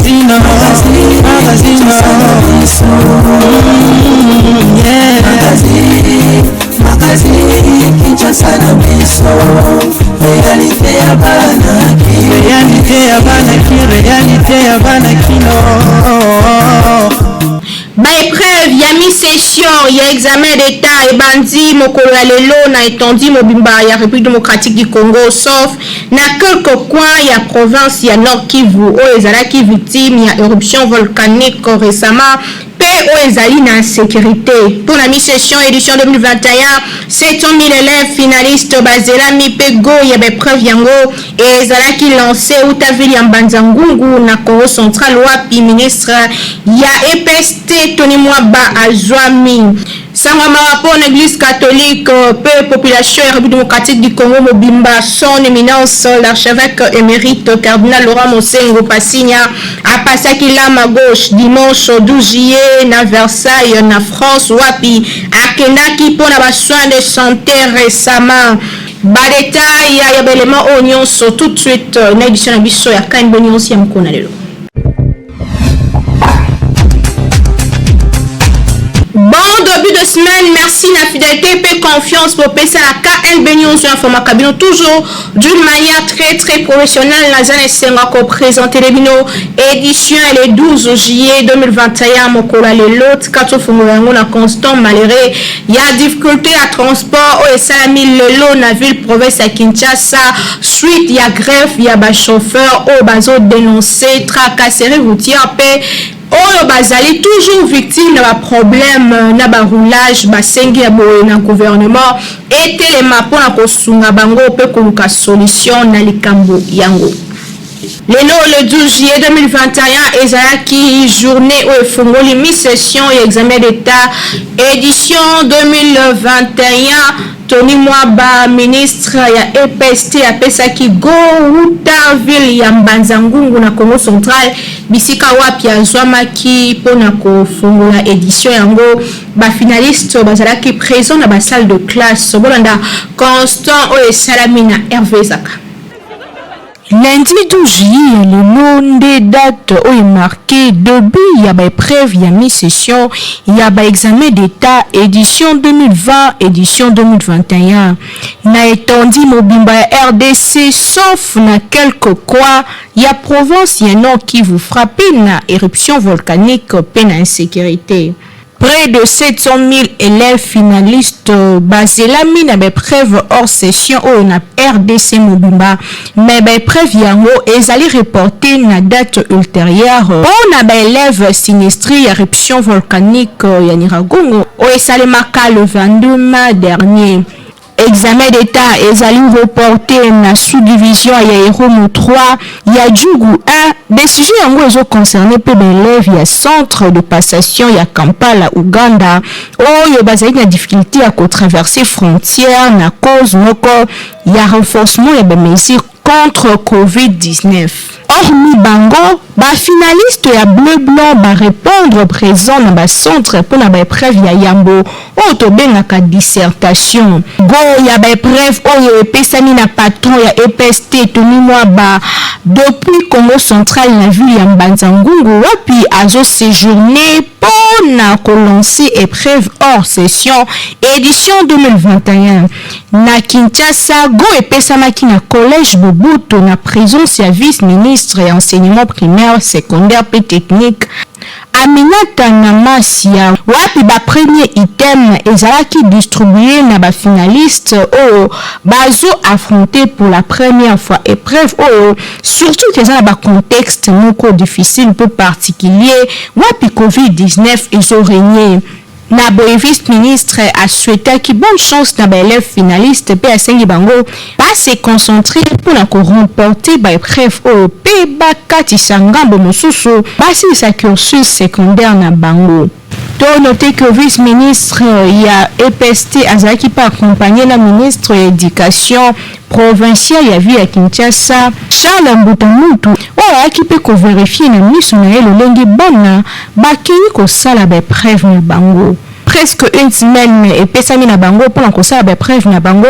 Magazine, magazine, yeah. Magazine, Kinshasa na biso, réalité ya bana. Réalité ya bana ki, réalité ya bana kino. Baépreuve ya mi-session ya examen d'État ebandi mokolo ya lelo na étendue mobimba ya République démocratique du Congo, sauf na quelques coins ya province ya Nord Kivu oyo ezalaki victime ya éruption volcanique récemment mpe oyo ezali na insécurité. Mpo na mi-session édition 2021, 700 000 élèves finalistes bazelami mpe go ya baépreuve yango ezalaki lancé uta ville ya Mbanza Ngungu na Congo Central, wapi ministre ya EPST Tony Mwaba azwami. Sango mawa mpo na Église catholique mpe population ya République démocratique du Congo mobimba: Son Éminence l'archevêque émérite cardinal Laurent Mosengo Pasinya apasaki l'âme à gauche dimanche 12 juillet na Versailles, na France, wapi akendaki mpona basoin de santé récemment. Badétail ya baélément oyo nyonso tout de suite na édition na biso ya KNB nyonso ya mokolo na lelo. Bon début de semaine, merci la fidélité et confiance pour passer à la KNB News informaka bino toujours d'une manière très très professionnelle. Naza na esengo koprésenter bino édition le 12 juillet 2021, mokolo ya lelo. Tika tofungola yango na constat malheureux ya difficulté ya transport oyo esalami lelo na ville province ya Kinshasa, suite ya grève ya bachauffeur oyo bazodénoncer tracasserie routière mpe oyo bazali toujours victime na baproblème na baroulage. Basengi ya boye na gouvernement etelema mpona kosunga bango mpe koluka solution na likambo yango. Lelo le 12 juillet 2021 ezalaki journée oyo efungoli mi-session ya examen d'État édition 2021. Tony Mwaba, ministre ya EPST, apesaki go wuta ville ya Mbanza Ngungu na Congo Central, bisika wapi azwamaki mpona kofungola édition yango. Bafinaliste bazalaki présent na basalle de classe. Bolanda constat oyo esalami na Hervé Zaka. Lundi 12 juillet ya lelo nde date oyo emarquer début ya baépreuve ya mi-session ya baexamen d'État édition 2020, édition 2021 na étendue mobimba ya RDC, sauf na quelques coins ya province ya Nord Kivu frappé na éruption volcanique mpe na insécurité. Près de 700 000 élèves finalistes bazelami na baépreuve hors session oyo na RDC mobimba, mais baépreuve yango ezali reporté na date ultérieure mpo na baélève sinistré ya éruption volcanique ya Nyiragongo oyo esalemaka le 22 mai dernier. Examen d'État ezali reporté na sous-division ya Irumu 3, ya Djugu 1. Décision yango ezoconcerne mpe baélève ya centre de passation ya Kampala, Uganda, oyo bazali na difficulté ya kotraverser frontière na cause moko ya renforcement ya bamesure contre COVID-19. Hormis bango, bafinaliste ya bleu blanc barépondre présent na bacentre mpona baépreuve ya yambo oyo tobengaka dissertation. Go ya baépreuve oyo epesami na patron ya EPST Tony Mwaba depuis Congo Central, na ville ya Mbanza Ngungu, wapi azoséjourne mpo na kolancer épreuve hors session édition 2021 na Kinshasa. Go epesamaki na collège Bobuto na présence ya vice ministre ya enseignement primaire, secondaire mpe technique Aminata Namasia, wapi bapremier item ezalaki distribué na bafinaliste oyo bazo affronter pour la première fois épreuve oyo, surtout que eza na bacontexte moko difficile mpe particulier wapi COVID-19 ezorégner. Na boye, vice ministre asouhaitaki bonne chance na baélève finaliste mpe asengi bango base concentrer mpona koremporter baépreuve oyo mpe bakatisa ngambo mosusu, basilisa cursus secondaire na bango. Tonote que vice ministre ya EPST azalaki mpe accompagné na ministre ya éducation provinciale ya ville ya Kinshasa, Charles Mbutamutu, oyo ayaki mpe kovérifier na miso na ye lolenge bana bakei kosala baépreuve na bango. Presque une semaine epesami na bango mpona kosala baépreuve na bango.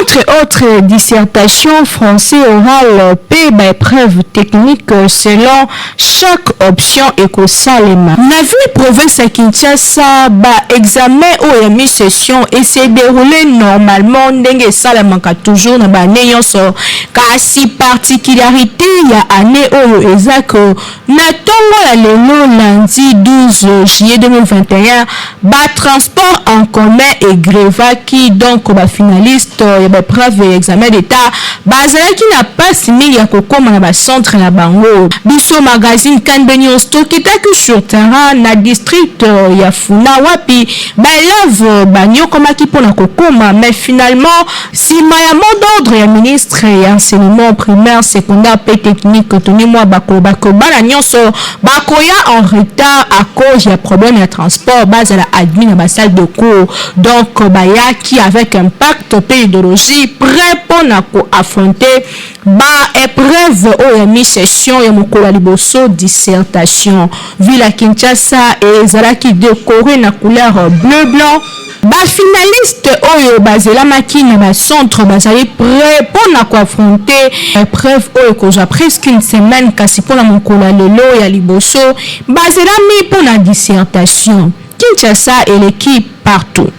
Entre autres dissertation français oral mpe ba epreuves techniques selon chaque option ekosalema. Na ville province ya Kinshasa, ba examens oyo ya mi-session e se derouler normalement ndenge esalemaka toujours na ba annees nionso, kasi particularite ya annee oyo eza que Na tongo ya lelo lundi 12 juillet 2021, ba transports en commun e grevaki donc ba finalistes ya ba epreuves ya examen d'Etat bazalaki na pasi mingi ya kokoma na ba centres na bango. Biso magazine KNB News tokitaki sur terrain na district ya Funa wapi ba elèves banyokwamaki mpo na kokoma mais finalement Sima ya mot d'ordre ya ministre ya enseignement primaire, secondaire mpe technique, Tony Mwaba koloba que bana nionso bakoya en retard à cause ya problème ya transport bazala admis na ba salles de cours. Donc bayaki avec impact mpe ideologie près mpo na ko affronter ba epreuves oyo ya mi-session ya mokolo ya liboso dissertation. Ville ya Kinshasa ezalaki decoree na couleur bleu blanc. Ba finalistes oyo bazelamaki na ba centres bazali près mpo na ko affronter epreuve oyo ekozwa presque une semaine kasi mpo na mokolo ya lelo ya liboso bazelami mpo na dissertation. Kinshasa eleki partout.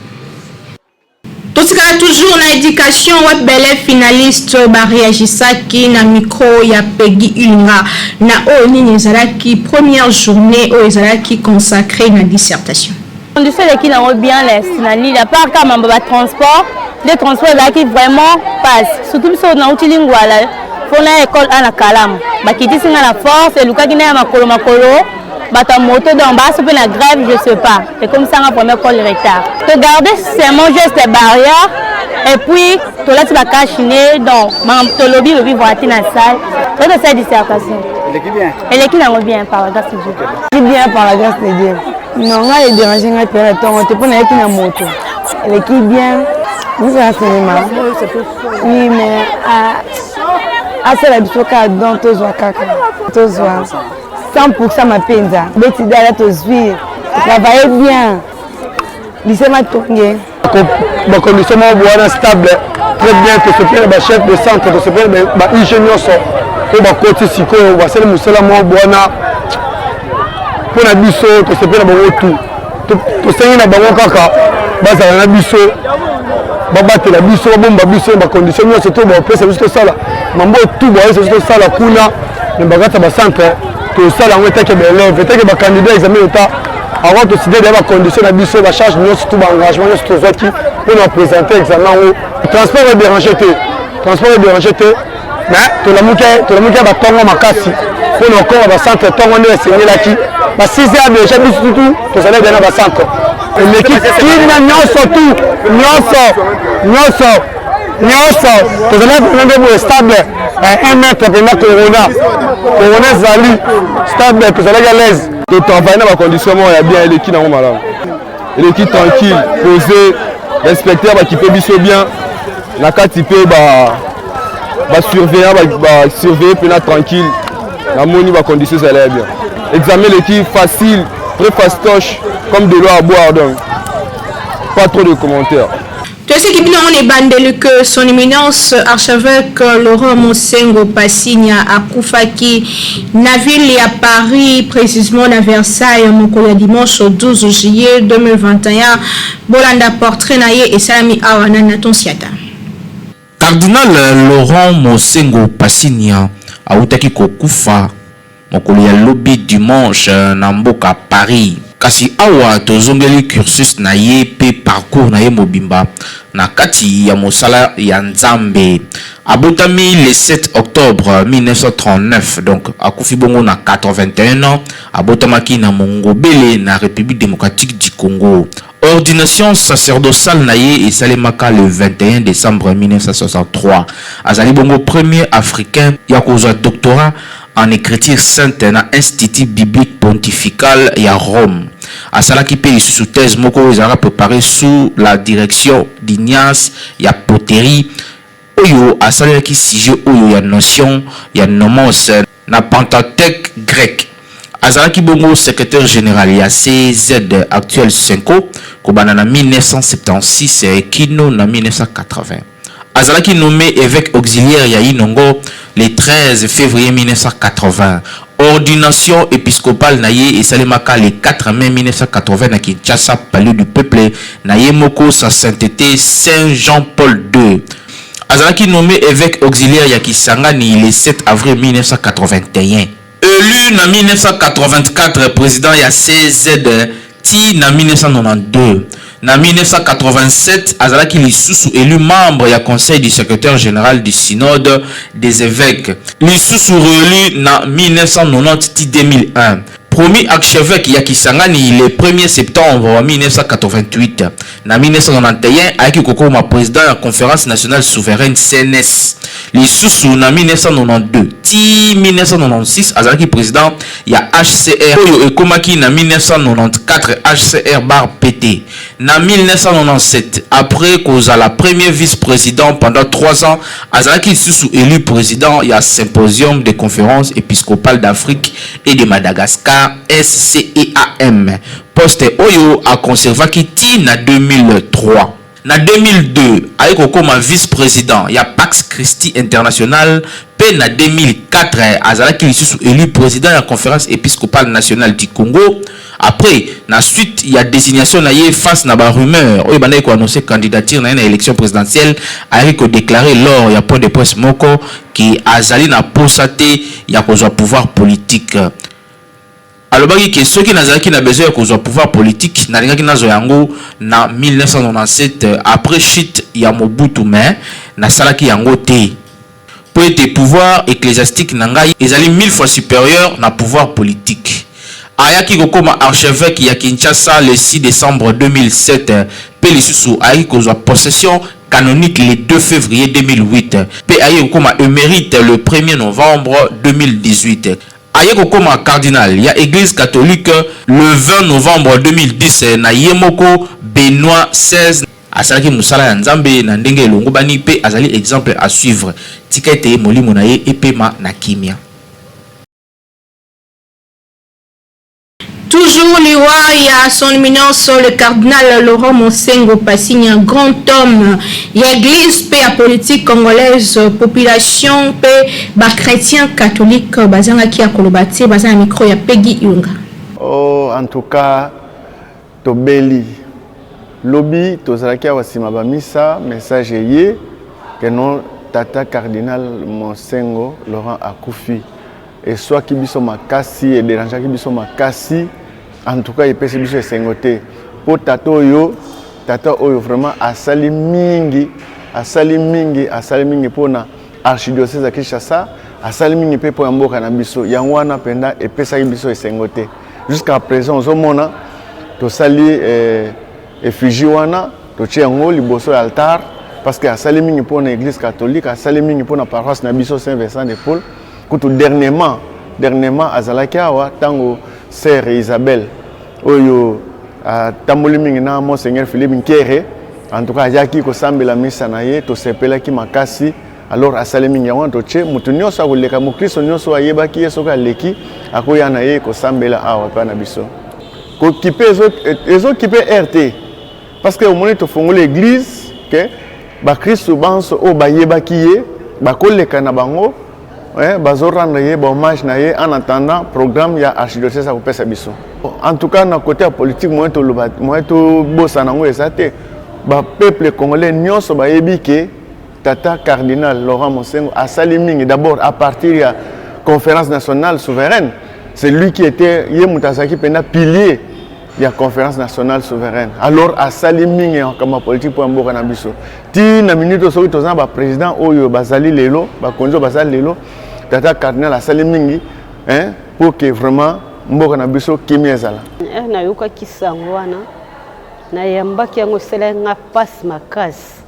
Totikala toujours na education wapi ba elèves finalistes ba reagisaki na micro ya Peggy Ilinga na oyo nini ezalaki première journée oyo ezalaki consacree na dissertation. Condition eleki nango bien na nini à part kaka mambo ba transport nde transport ezalaki vraiment pasi surtout biso nauti lingwala mpo na école a na kalamu bakitisi nga na force elukaki na ya makolo makolo bato ya moto donc baso mpe na grève je sais pas ekomisanga vraiment école retard togarde seulement geste barrière et puis tolati bacache ne donc tolobi lobi voila te na salle totosala dissertation eleki nango bien par la grâce de Dieu bien par la grâce de Dieu. Non, ngai e déranger ngai mpe na ntongo te mpo nayaki na moto eleki bien nyonso na cinéma oui mais asala biso kaka don tozwa kaka tozwa 100 mapenza beti dala tozwi travaille bien lycée matonge bacondition moko wana stable très bien tosepeli na bachef de centre tosepeli ba ig nyonso oyo bakoti sikoyo basali mosala moko wana mpo na biso tosepeli na bango tu tosengi na bango kaka bazala na biso babatela biso babomba biso na bacondition nyonso to bapesa biso tosala mambo tu bayesa biso tosala kuna na bakati ya bacentre tosala yango etake baelève etake bacandidat examen d'etat avant toside deya bacondition na biso bacharge nyonso to baengagement nyonso tozwaki mpo na présente examen yango transport edérange te transport edérange te mais tolamuki tolamuki ya batongo makasi mpo na kokoma bacentre ntongo nde esengelaki ba 6 heures déjà biso tutu tozalaki deja na bacentre eleki kimia nyonso tu nyonso nyonso nyonso tozalaki mpenza nde boye stable 1 mètre mpenza corona corona ezali stable tozalaki à l'aise totravaille na bacondition moko ya bien eleki nango malamu eleki tranquille posé inspecteur bakipe biso bien na kati mpe basurveillant basurveille mpena tranquille namoni bacondition ezala ya bien examen eleki facile très fastoche comme de l'eau à boire donc pas trop de commentaires. Toyesaki bino yango na ebandeli que son eminence archevêque Laurent Mosengo Pasinya akufaki na ville ya Paris, precisement na Versailles mokolo ya dimanche 12 juillet 2021. Bolanda portrait na ye esalami awa na Nathan Siata. Cardinal Laurent Mosengo Pasinya awutaki kokufa Mokolo ya lobi dimanche na mboka Paris. Kasi awa tozongeli cursus na ye pe parcours na ye mobimba na kati ya mosala ya Nzambe. Abotami le 7 octobre 1939, donc akufi bongo na 81 ans, abotamaki na Mongobele na Republique democratique du Congo. Ordination sacerdosale na ye esalemaka le 21 decembre 1963. Azali bongo premier africain ya kozwa doctorat en ecriture sainte na Institut biblique pontifical ya Rome. Asalaki mpe lisusu thèse moko oyo ezalaka preparee sous la direction d'Ignace ya Poterie oyo asalelaki sujet oyo ya notion ya nomos na Pentateuque grec. Azalaki bongo secretaire general ya CZ, actuel Cenco, kobanda na 1976 kino na 1980. Azalaki nomme eveque auxiliaire ya Inongo le 13 fevrier 1980. Ordination episcopale na ye esalemaka le 4 mai 1980 na Kinshasa, Palais du Peuple, na ye moko Sa Saintete Saint Jean Paul ii. Azalaki nomme eveque auxiliaire ya Kisangani le 7 avril 1981. Elu na 1984 president ya CZ tii na 1992. Na 1987, azalaki lisusu elu membre ya Conseil du secretaire general du Synode des eveques, lisusu reelu na 1990 tii 2001. Promu archeveque ya Kisangani le premier septembre 1988. Na 1991, ayaki kokoma president ya Conference nationale souveraine, CNS. Lisusu na 1992 tii 1996, azalaki president ya HCR oyo ekomaki na 1994 HCR bar PT. Na 1997, après kozala premier vice-president pendant 3 ans, azalaki lisusu elu president ya Symposium des conférences episcopales d'Afrique et de Madagascar, SCEAM, poste oyo a conservaki tii na 2003. Na 2002, aye kokoma vice-president ya Pax Christi International mpe na 2004, azalaki lisusu elu president ya Conference episcopale nationale du Congo. Après, na suite ya designation na ye face na ba rumeurs oyo ebandaki ko annoncer candidature na ye na election presidentielle, ayaki ko declarer lors ya point de presse moko que azali na posa te ya kozwa pouvoir politique. Alobaki que soki nazalaki na besoin ya kozwa pouvoir politique, nalingaki nazwa yango na 1997 après chute ya Mobutu mais nasalaki yango te mpo ete pouvoir ecclesiastique na ngai ezali mille fois superieur na pouvoir politique. Ayaki kokoma archeveque ya Kinshasa le 6 decembre 2007 mpe lisusu ayaki kozwa possession canonique le 2 fevrier 2008 mpe ayaki kokoma emerite le 1er novembre 2018. Aye kokoma cardinal ya Eglise catholique le 20 novembre 2010 na ye moko Benoit 16. Asalaki mosala ya Nzambe na ndenge elongobani mpe azali exemple à suivre. Tika ete molimo na ye epema na kimia. Toujours liwa ya son eminence le cardinal Laurent Monsengo Pasinya, grand homme ya église pe ya politique congolaise, population pe ba chrétiens catholiques bazangaki ya koloba te, baza na micro ya Peggy Ilunga. Oh, en tout cas, tobeli. Lobi, tozalaki awa sima ba misa, message eye, que non, tata cardinal Monsengo Laurent akufi. Eswaki biso makasi, e derangeaki biso makasi, en tout cas epesi biso esengo te po tata oyo, tata oyo vraiment asali mingi, asali mingi, asali mingi pona archidiocèse ya Kinshasa, asali mingi pe po ya mboka na biso, yango wana mpenza epesaki biso esengo te. Jusqu'à présent ozomona tosali eh, effigie wana totie yango liboso ya altar parce que asali mingi pona église catholique, asali mingi pona paroisse na biso Saint Vincent de Paul. Kutu dernièrement, dernièrement azalaki awa tango sœur Isabelle oyo atamboli mingi na Monseigneur Philippe Nkere, en tout cas ayaki kosambela misa na ye, tosepelaki makasi. Alors asali mingi yango wana totie moto nyonso akoleka, mokristo nyonso ayebaki ye soki aleki akoya na ye kosambela awa epai na biso. Kokipe ezokipe air te parce que omoni tofongoli église ke bakristo banso oyo bayebaki ye bakoleka na bango, bazo rendre ye ba hommage na ye en attendant programme ya archidiocèse akopesa biso. En tout cas na côté ya politique moyen toloba, moyen tobosana yango eza te. Ba peuple congolais nyonso bayebi ke tata cardinal Laurent Monsengo asali mingi, d'abord à partir ya conférence nationale souveraine, c'est lui qui était ye moto azalaki mpenza pilier ya conférence nationale souveraine. Alors asali mingi ya makambo ya politique mpo ya mboka na biso ti na minute soki toza na baprésident oyo bazali lelo, bakonzi oyo bazali lelo, tata cardinal asali mingi, hein, pour que vraiment mboka na biso kimia ezala. Nayokaki sango wana, nayambaki yango, esalaki nga mpasi makasi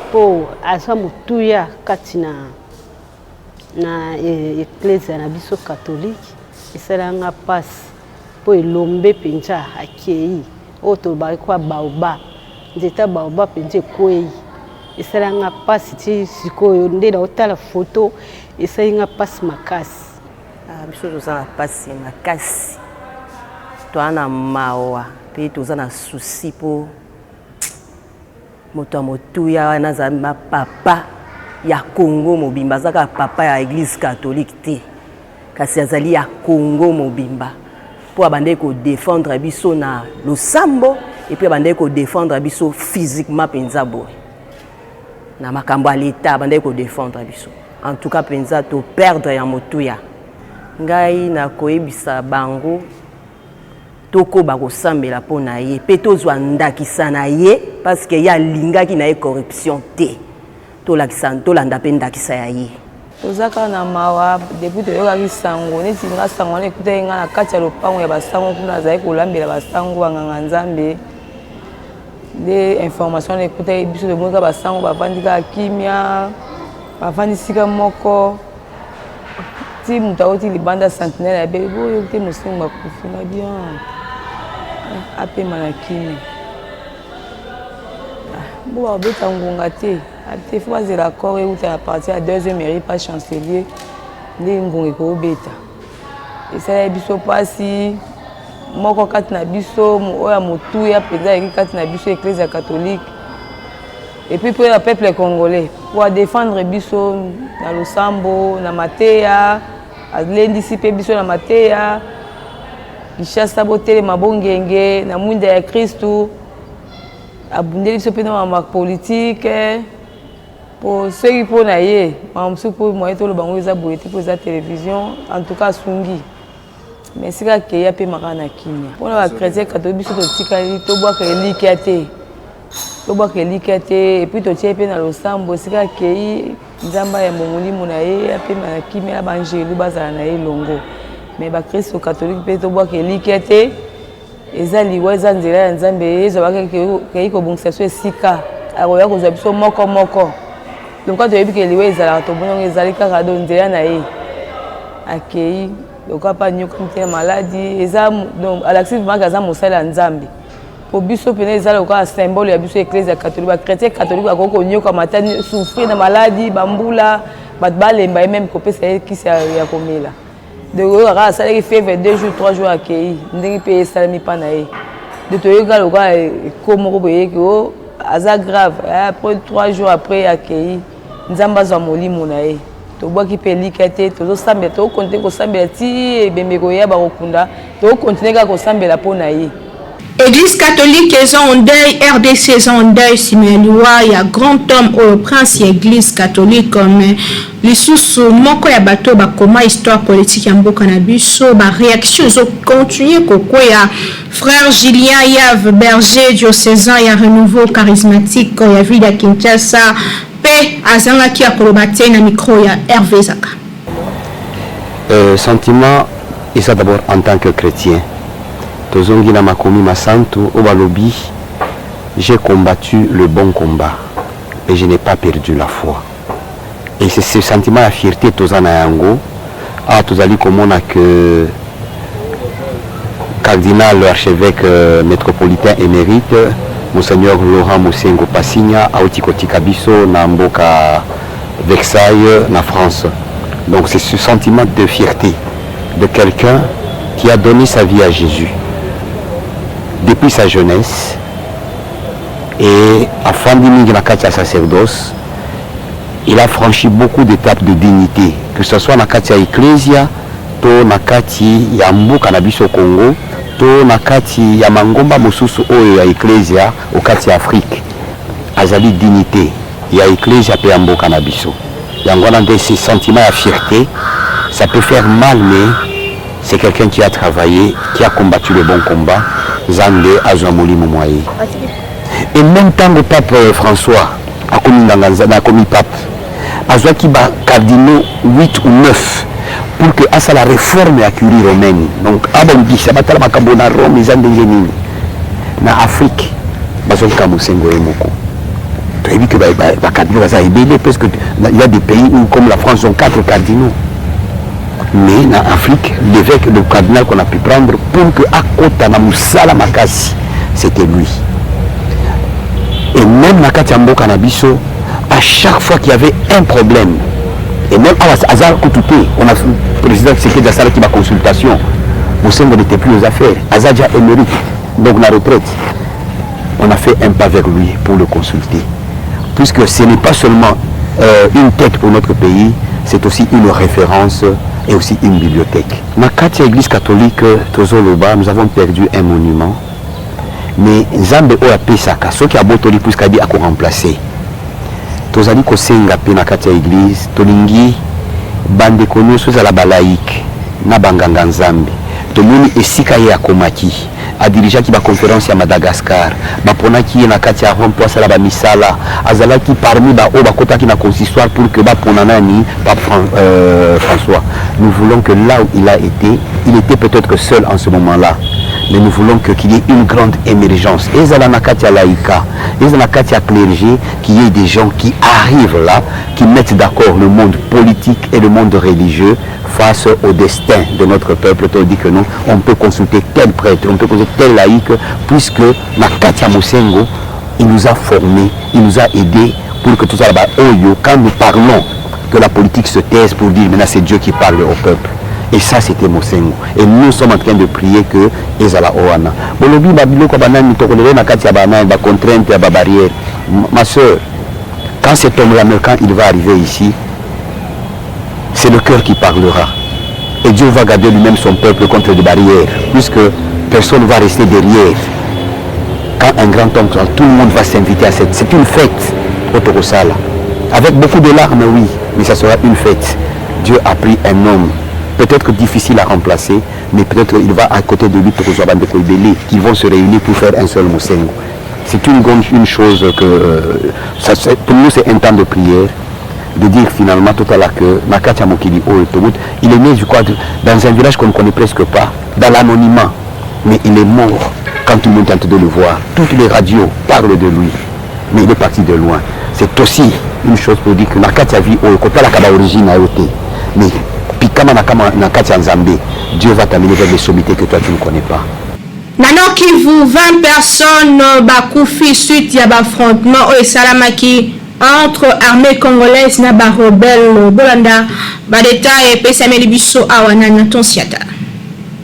mpo aza motuya kati na eklezia na biso catholique. Esalaki nga mpasi mpo elombe mpenza akei oyo tolobaki kwa baoba, nzete ya baoba mpenza ekwei. Esalaki nga mpasi ti sikoyo nde naotala foto, esali nga mpasi makasi. Biso toza na mpasi makasi, toza na mawa mpe toza na souci mpo Moto ya motuya wana azali ma papa ya Congo mobimba, aza kaka papa ya Eglise catholique te, kasi azali ya Congo mobimba mpo abandaki ko defendre biso na losambo et puis abandaki ko defendre biso physiquement mpenza boye na makambo ya leta abandaki ko defendre biso. En tout cas mpenza to perdre ya motuya. Ngai nakoyebisa bango Tokoba kosambela mpo na ye mpe tozwa ndakisa na ye parce que ye alingaki na ye corruption te. Tolakisa, tolanda mpe ndakisa ya ye. Toza kaka na mawa depuis toyokaki sango neti nga sango wana ekutaki nga na kati ya lopango ya basango kuna azalaki kolambela basango banganga nzambe nde information wana ekutaki biso tomoni kaka basango bavandi kaka kimia bavandi sika moko ti moto awuti libanda sentinelle ya bebe boyo te mosengo bakufi na bien ah, apema na kimia ah, bo babeta ngonga te ah, te fo bazela accord euta na parti ya deuxième mairie pa chancelier nde ngonga ekobeta esalaki biso mpasi moko kati na biso oyo ya motuya mpenza ayeki kati na biso eklezia catholique Et puis pour le peuple congolais, pour défendre biso na losambo, na mateya, alendisi pe biso na mateya, Kinshasa botelema bongenge na mwinda ya Kristu, abundeli biso pe na mama politique po soki mpo na ye makambo mosusu mpo moyen toloba yango eza boye te mpo eza télévision en tout cas asungi mais esika akei apemaka na kimia mpona bachrétien catholique biso totikali tobwaka elikya te tobwaka elikya te epuis totie mpe na losambo esika akei nzambe ayamba molimo na ye apema na kimia na baangelu bazala na ye elongo mais bakristo katolike mpe tobwaka elikya te eza liwa eza nzela ya nzambe ezwa bakei kobongisa biso esika akoya kozwa biso moko moko lokola toyebi ke liwa ezalaka tomoni yango ezali kaka do nzela na ye akei lokola mpe anyokami te na maladi eza donc alakisi vraiment ke aza mosali ya nzambe po biso mpena eza lokola symbole ya biso eklese ya catholique bachrétien catholique bakoki konyokama ata souffrir na maladi bambula bato balemba ye meme kopesa ye kisi ya komela donc oyo kaka asalaki fièvre deux jours trois jours akei ndenge mpe esalemi mpa na ye de toyoki kaka lokola eko moko boyeki o oh, aza grave eh, après trois jours après akei nzambe azwa molimo na ye tobwaki mpe elikya te tozosambela tokokontinue kosambela ti ebembe koya bakokunda tokokontinue kaka kosambela mpo na ye Eglise catholique eza en deuil, rdc eza en deuil sima ya liwa ya grand homme oyo prince ya eglise catholique mais lisusu moko ya bato oyo bakoma histoire politique ya mboka na biso ba reaction ezo continuer kokweya frère Julien Yave berger diocésain ya renouveau charismatique ya ville ya Kinshasa pe azangaki ya koloba te na micro ya Hervé Zaka. Euh, sentiment eza d'abord en tant que chrétien tozongi na makomi masantu oyo balobi j'ai combattu le bon combat mais je n'ai pas perdu la foi et c'est ce sentiment ya fierté toza na yango awa tozali komona que cardinal archevêque euh, métropolitain émérite monseigneur Laurent Mosengo Pasinya auti kotika biso na mboka Versailles na France donc c'est ce sentiment de fierté de quelqu'un qui a donné sa vie à Jésus depuis sa jeunesse et afandi mingi na kati ya sacerdoce il a franchi beaucoup d'étapes de dignité que ce soit na kati ya ecclesia to na kati ya mboka na biso Congo to na kati ya mangomba mosusu oyo ya ecclesia o kati ya Afrique azali dignité ya ecclesia pe ya mboka na biso yango wana nde ce sentiment ya fierté ça peut faire mal mais c'est quelqu'un qui a travaillé qui a combattu le bon combat nzambe azwa molimo mwa ye et même ntango pape François akomi nganga nzambe akomi pape azwaki ba cardinaux 8 ou 9 pour que asala réforme ya curie romaine donc abongisa batala makambo na Rome eza ndenge nini na Afrique bazwaki kaka mosengo ye moko toyebi que bacardinaux baza ebele parce que il y a des pays où comme la France ont quatre cardinaux mais na Afrique l'évêque le cardinal qu'on a pu prendre pour que akota na mosala makasi c'était lui et même na kati ya mboka na biso à chaque fois qu'il y avait un problème et même awa aza kutu te on a président Tshisekedi asalaki ba consultation Mosengo n'était plus aux affaires aza déjà émérite donc na retraite. On a fait un pas vers lui pour le consulter. Puisque ce n'est pas seulement euh, une tête pour notre pays, c'est aussi une référence et aussi une bibliothèque. Na kati ya église catholique tozoloba, nous avons perdu un monument. Mais Nzambe oyo apesaka soki abotoli puisque abi ako remplacer. Tozali kosenga pe na kati ya église tolingi bandeko nyonso ezala ba laïque na banganga Nzambe. Tomoni esika ye akomaki adirigeaki ba conférence ya Madagascar, baponaki ye na kati ya Rome mpo asala ba misala, azalaki parmi ba oyo bakotaki na consistoire pour que bapona nani Pape Fran, euh, François. Nous voulons que là où il a été, il était peut-être seul en ce moment-là, mais nous voulons que qu'il y ait une grande émergence. Ezala na kati ya laïka, ezala na kati ya clergé, qu'il y ait des gens qui arrivent là, qui mettent d'accord le monde politique et le monde religieux face au destin de notre peuple. Tu dit que non, on peut consulter tel prêtre, on peut consulter tel laïc, puisque na kati ya Mosengo, il nous a formés, il nous a aidés pour que tout ça là-bas, oyo, quand nous parlons, que la politique se taise pour dire maintenant c'est Dieu qui parle au peuple. Et ça, c'était Mosengo. Et nous sommes en train de prier que ezala owana. Bolobi ba biloko banani tokolele na kati ya banani ba contrainte ya ba barrière. Ma soeur, quand cet homme-là, quand il va arriver ici, c'est le cœur qui parlera. Et Dieu va garder lui-même son peuple contre des barrières, puisque personne ne va rester derrière. Quand un grand homme, tout le monde va s'inviter à cette. C'est une fête au Torosala. Avec beaucoup de larmes, oui, mais ça sera une fête. Dieu a pris un homme, peut-être difficile à remplacer, mais peut-être il va à côté de lui, qui vont se réunir pour faire un seul Mosengo. C'est une, une chose que, euh, ça, pour nous, c'est un temps de prière de dire finalement tout à l'heure que na kati ya mokili oyo il est né, je crois, dans un village qu'on ne connaît presque pas, dans l'anonymat, mais il est mort quand tout le monde tente de le voir. Toutes les radios parlent de lui, mais il est parti de loin. C'est aussi une chose pour dire que na kati ya vie oyo kotalaka ba origine na yo te, mais pikama na kati ya Nzambe, Dieu va t'amener vers des sommités que toi tu ne connais pas. Na Nord Kivu, 20 personnes bakufi suite ya ba affrontement oyo esalamaki entre armée congolaise na ba rebelle. Bolanda ba détail epesameli biso awa na Nathan Siata.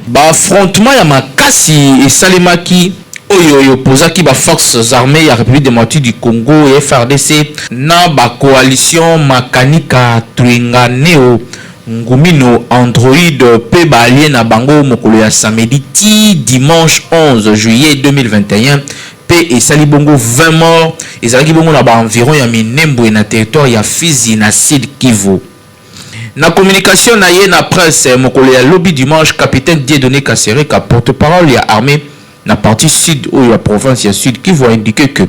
Baaffrontement ya makasi esalemaki oyo eopposaki baforces armées ya République démocratique du Congo ya FARDC na bacoalition Makanika Twirwaneho, Ngumino, Android mpe baallié na bango mokolo ya samedi ti dimanche 11 juillet 2021 mpe esali bongo 20 morts. Ezalaki bongo na baenviron ya Minembwe na territoire ya Fizi na Sud Kivu. Na communication na ye na presse mokolo ya lobi dimanche, capitaine Dieudonné Kasereka, porte-parole ya armée na partie sud oyo ya province ya Sud Kivu, a indiqué que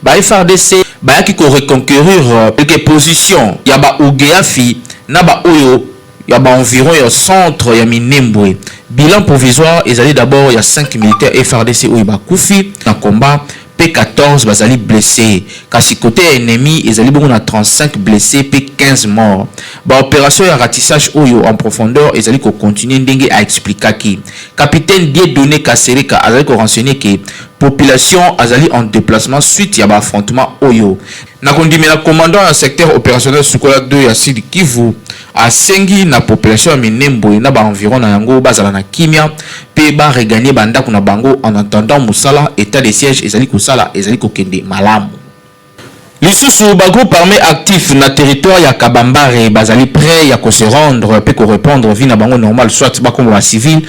ba FARDC bayaki koreconquérir quelques positions ya baogeafi na baoyo ya baenviron ya centre ya Minembwe. Bilan provisoire ezali d'abord ya 5 militaires FARDC oyo bakufi na combat mpe 14 bazali blessé, kasi côté ya ennemi ezali bongo na 35 blessé mpe 15 morts. Baopération ya ratissage oyo en profondeur ezali kocontinue ndenge aexplikaki. Capitaine Dieudonné Kasereka azali korenseigner ke population azali en déplacement suite ya baaffrontement oyo. Na kondimela commandant ya secteur opérationnel Sukola 2 ya Sud Kivu, asengi na population ya Minembwe na baenviron na yango bazala na kimia mpe baregagner bandako na bango en attendant mosala état de siège ezali kosala ezali kokende malamu. Lisusu, bagroupe armé actif na territoire ya Kabambare bazali prêt ya kose rendre mpe koreprendre vie na bango normal, soit bakoma bacivile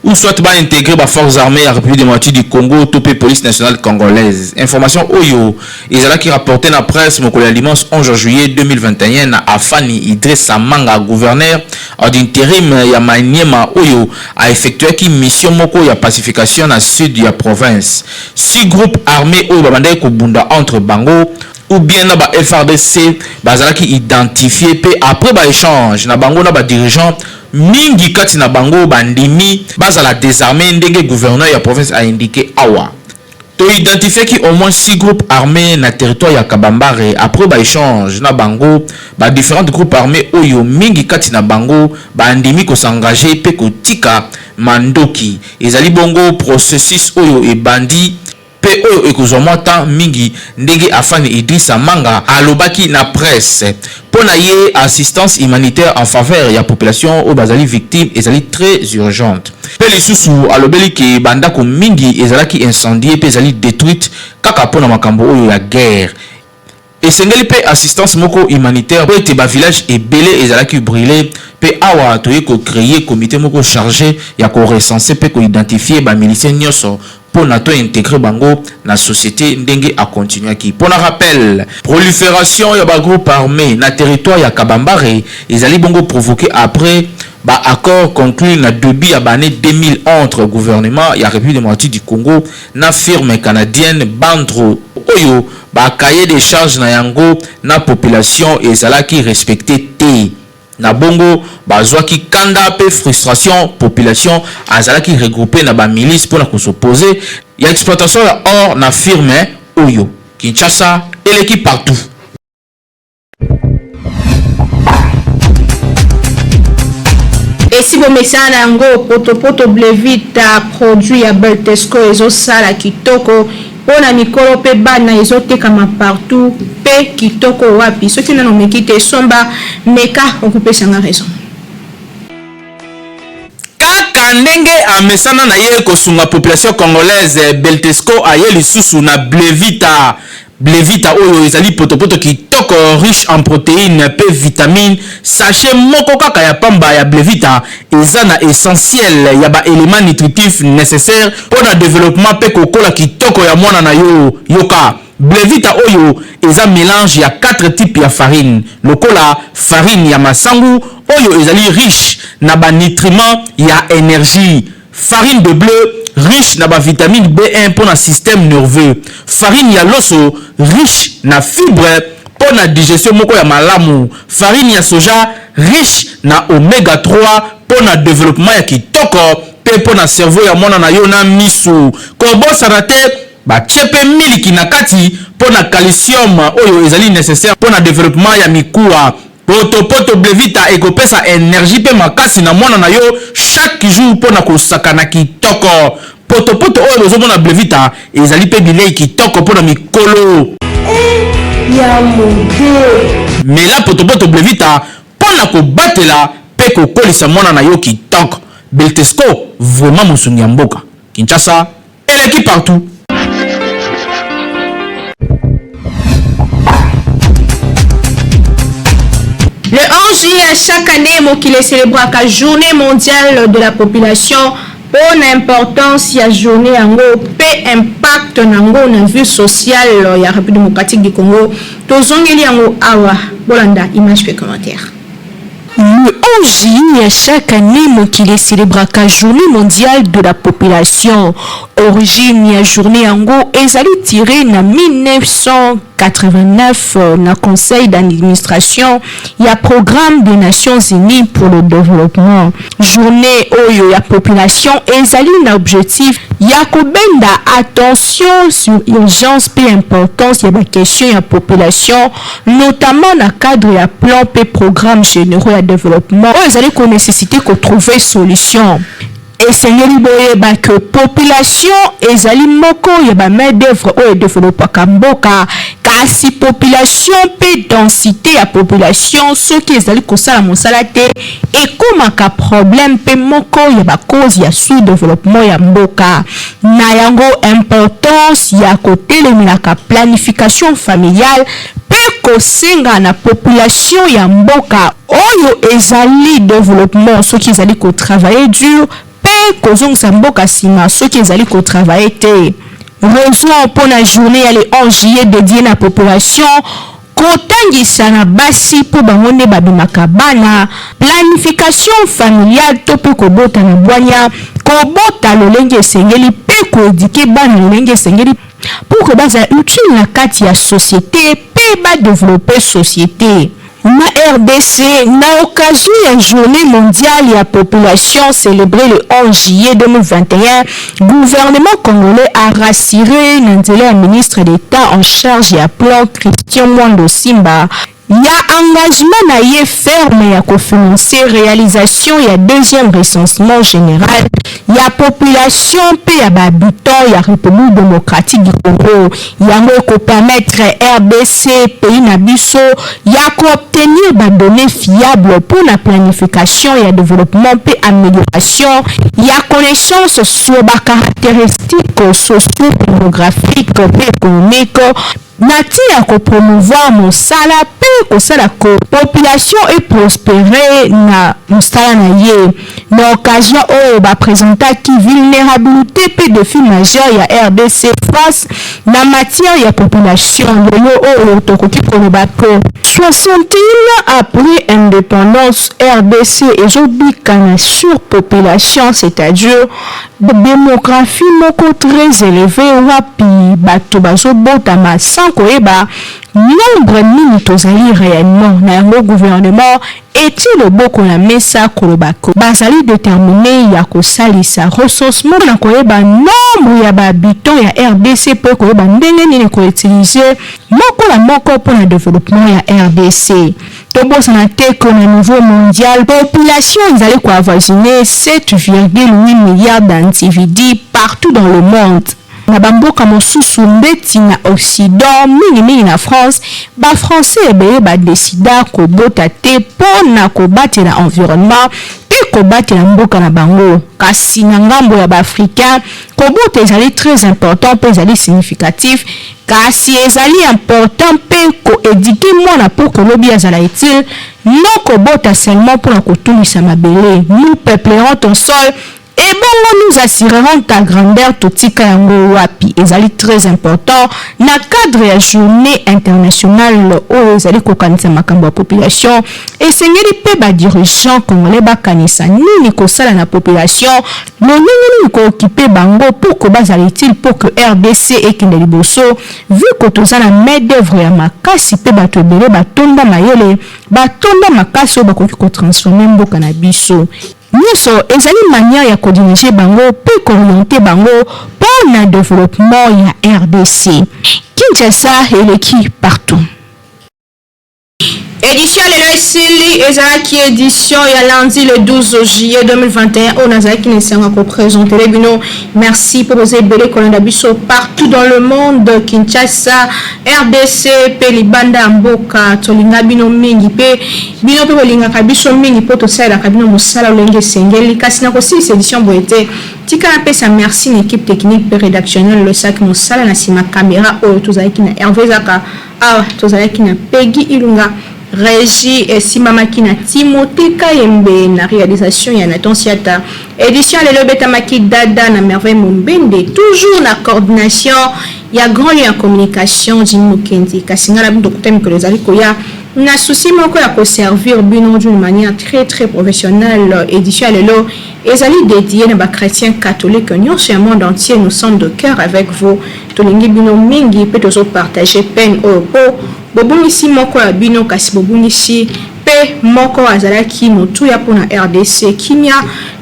ou soit baintégrer baforces armées ya République démocratique du Congo to mpe Police nationale congolaise. Information oyo ezalaki rapporté na presse mokolo ya dimanche 11 juillet 2021 na Afani Idrissa Manga, gouverneur d'intérim ya Maniema, oyo aeffectuaki mission moko ya pacification na sud ya province. Six groupes armés oyo babandaki kobunda entre bango ou bien na ba FARDC bazalaki identifié mpe après baéchange na bango na badirigeant mingi kati na bango bandimi bazala désarmé ndenge gouverneur ya province aindiqué awa. Toidentifiaki au moins six groupes armés na territoire ya Kabambare. Après baéchange na bango, badifférents groupes armés oyo mingi kati na bango bandimi kos'engager mpe kotika mandoki. Ezali bongo processus oyo ebandi. mpe oyo ekozwa mwa temps mingi ndenge Afane Idrissa Manga alobaki na presse. Mpo na ye, assistance humanitaire en faveur ya population oyo bazali victime ezali très urgente. Mpe lisusu alobeli ke ba ndako mingi ezalaki incendier mpe ezali detruite kaka mpo na makambo oyo ya guerre. Esengeli mpe assistance moko humanitaire mpo ete ba villages ebele ezalaki bruler mpe awa toye ko creer comite moko charge ya ko recenser mpe ko identifier ba miliciens nionso mpo na to integrer bango na societe ndenge a continuaki. Mpo na rappel, proliferation ya ba groupes armes na territoire ya Kabambare ezali bongo provoquer après ba accords conclus na debut ya ba annees 2000 entre gouvernement ya Republique democratique du Congo na firme canadienne Bandro oyo ba cahiers de charges na yango na population ezalaki respecter te. Na bongo, bazwaki kanda mpe frustration, population azalaki regrouper na ba milices mpo na ko s'opposer ya exploitation ya or na firme oyo. Kinshasa eleki partout. Esi bomesana na yango potopoto Blevita produit ya Beltesco ezosala kitoko mpo na mikolo mpe bana ezotekama partout mpe kitoko wapi soki nanu omeki te somba meka okopesa nga raison. Kaka ndenge amesana na ye kosunga population congolaise, Beltesco aye lisusu na Blevita. Blevita oyo ezali potopoto kitoko riche en proteines pe vitamines, sachet moko kaka ya pamba ya Blevita eza na essentiel ya ba elements nutritifs necessaires pona developpement pe kokola kitoko ya mwana na yo. Yoka, Blevita oyo eza melange ya 4 types ya farine lokola farine ya masangu oyo ezali riche na ba nutriments ya energie, Farine de ble riche na ba vitamines B1 mpo na système nerveux. Farine ya loso riche na fibre mpo na digestion moko ya malamu. Farine ya soja riche na omega 3 mpo na developpement ya kitoko mpe mpo na cerveau ya mwana na yo na misu. Kobosana te batie mpe miliki na kati mpo na calcium oyo ezali necessaire mpo na developpement ya mikuwa. Poto poto Blevita ekopesa energie pe makasi na mwana na yo chaque jour pona kosakana kitoko. Poto poto oyo bozomona Blevita ezali pe bilei kitoko pona mikolo. Eh ya mode. Mela poto poto Blevita pona kobatela pe kokolisa mwana na yo kitoko. Beltesco vraiment mosungi ya mboka. Kinshasa eleki partout. Le 11 juillet à chaque année, mokili célébraka journée mondiale de la population mpo na importance ya journée yango mpe impact nango na vie sociale ya République démocratique du Congo. Tozongeli yango awa, bolanda image mpe commentaire. Le 11 juillet ya chaque annee, mokili e celebraka journee mondiale de la population. Origine ya journee yango ezali tire na 1989 na conseil d'administration ya programme des Nations Unies pour le developpement. Journee oyo ya population ezali na objectif ya kobenda attention sur urgence mpe importance ya ba questions ya population notamment na cadre ya plan mpe programmes generaux ya developpement oyo ezali ko necessiter ko trouver solution. Esengeli boyeba que population ezali moko ya ba main d'oeuvre oyo e developpaka mboka, kasi population mpe densite ya population soki ezali kosala mosala te, ekomaka problème mpe moko ya ba causes ya sous-developpement ya mboka. Na yango importance ya kotelemelaka planification familiale mpe kosenga na population ya mboka oyo ezali developpement soki ezali ko travailler dur mpe kozongisa mboka sima soki ezali ko travailler te. Raison mpo na journee ya le 11 juillet dedie na population Kotangisa na basi mpo bango nde babimaka bana, planification familiale to mpe kobota na bwanya, kobota lolenge esengeli mpe ko eduquer bana lolenge esengeli pour que bazala utile na kati ya societe mpe ba developper societe. Na rdc, na occasion ya journee mondiale ya population celebree le 11 juillet 2021, Gouvernement congolais a rassurer na nzela ya ministre d'Etat en charge ya plan Christian Mwando Simba ya engagement na ye ferme ya ko financer realisation ya deuxième recensement general ya population mpe ya ba habitants ya Republique democratique du Congo. Yango eko permettre rdc, pays na biso, ya ko obtenir ba donnees fiables mpo na planification ya developpement mpe amelioration ya connaissance sur ba caracteristiques socio-demographiques mpe economiques na ntina ya ko promouvoir mosala mpe kosala que population e prosperer na mosala na ye. Na occasion oyo ba presentaki vulnerabilite mpe defi majeur ya rdc face na matière ya population, lelo oyo tokoki koloba que 61 ans après independance, rdc ezobika na surpopulation, c'est-à-dire demographie moko très elevee wapi bato bazobotama sans koyeba nombre nini tozali reellement. Na yango gouvernement etie loboko na mesa koloba que bazali determine ya kosalisa recensement na koyeba nombre ya ba habitants ya rdc mpo ekoyeba ndenge nini ko utiliser moko na moko mpo na developpement ya rdc. Tobosana te que na niveau mondial, population ezali ko avoisiner 7,8 milliards d'individus partout dans le monde. Na ba mboka mosusu ndeti na Occident, mingi mingi na France, ba Français ebele ba decida kobota te mpo na kobatela environnement mpe kobatela mboka na bango. Kasi na ngambo ya ba Africains, kobota ezali très important mpe ezali significatif, kasi ezali important mpe ko eduquer mwana mpo que lobi azala utile, non kobota seulement mpo na kotungisa mabele. Nous peuplerons ton sol, ebongo nous assurerons ta grandeur, totika yango wapi? Ezali très important na cadre ya journée internationale oyo ezali kokanisa makambo ya population. Esengeli mpe ba dirigeants congolais bakanisa nini kosala na population, lolenge nini kooccuper bango pour que bazala utile, pour que rdc ekende liboso, vu que toza na main d'œuvre ya makasi mpe bato ebele batonda mayele, batonda makasi oyo bakoki kotransformer mboka na biso. Nyonso ezali manière ya kodiriger bango mpe koorienter bango mpo na développement ya rdc. Kinshasa eleki partout. Édition lelo esili. Ezalaki édition ya lundi le 12 juillet 2021 oyo nazalaki na esengo koprésenter bino. Merci mpo boza ebele kolanda biso partout dans le monde, Kinshasa, rdc mpe libanda ya mboka. Tolinga bino mingi mpe bino mpe bolingaka biso mingi mpo tosalelaka bino mosala olenge esengeli. Kasi na kosilisa édition boye te, tika napesa merci na équipe technique mpe rédactionnelle losaki mosala na nsima caméra oyo. Tozalaki na Hervé Zaka, awa tozalaki na Pegi Ilunga, régie esimbamaki na Timothée Kayembe, na réalisation ya Nathan Siata. Édition lelo ebetamaki dada na Merveille Mombende, toujours na coordination ya grand lieu ya communication Jimi Mokendi. Kasi ngai na bino tokuta mikolo ezali koya na souci moko ya koservir bino d'une manière très très professionnelle. Édition ya lelo ezali dédié na bachrétien catholique nyonso ya monde entier. Nous sommes de cœur avec vous, tolingi bino mingi mpe tozopartage peine oyo mpo bobungisi moko ya bino, kasi bobungisi mpe moko azalaki motuya mpona rdc. Kimia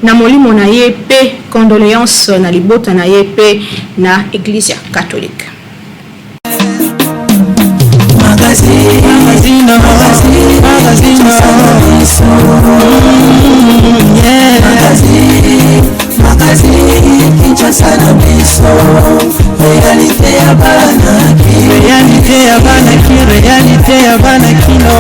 na molimo na ye mpe condoléance na libota na ye mpe na Église catholique. Magazine, magazine, magazine, yeah. Magazine, magazine, Kinshasa na biso, réalité ya bana. Réalité ya bana ki, réalité ya bana kino.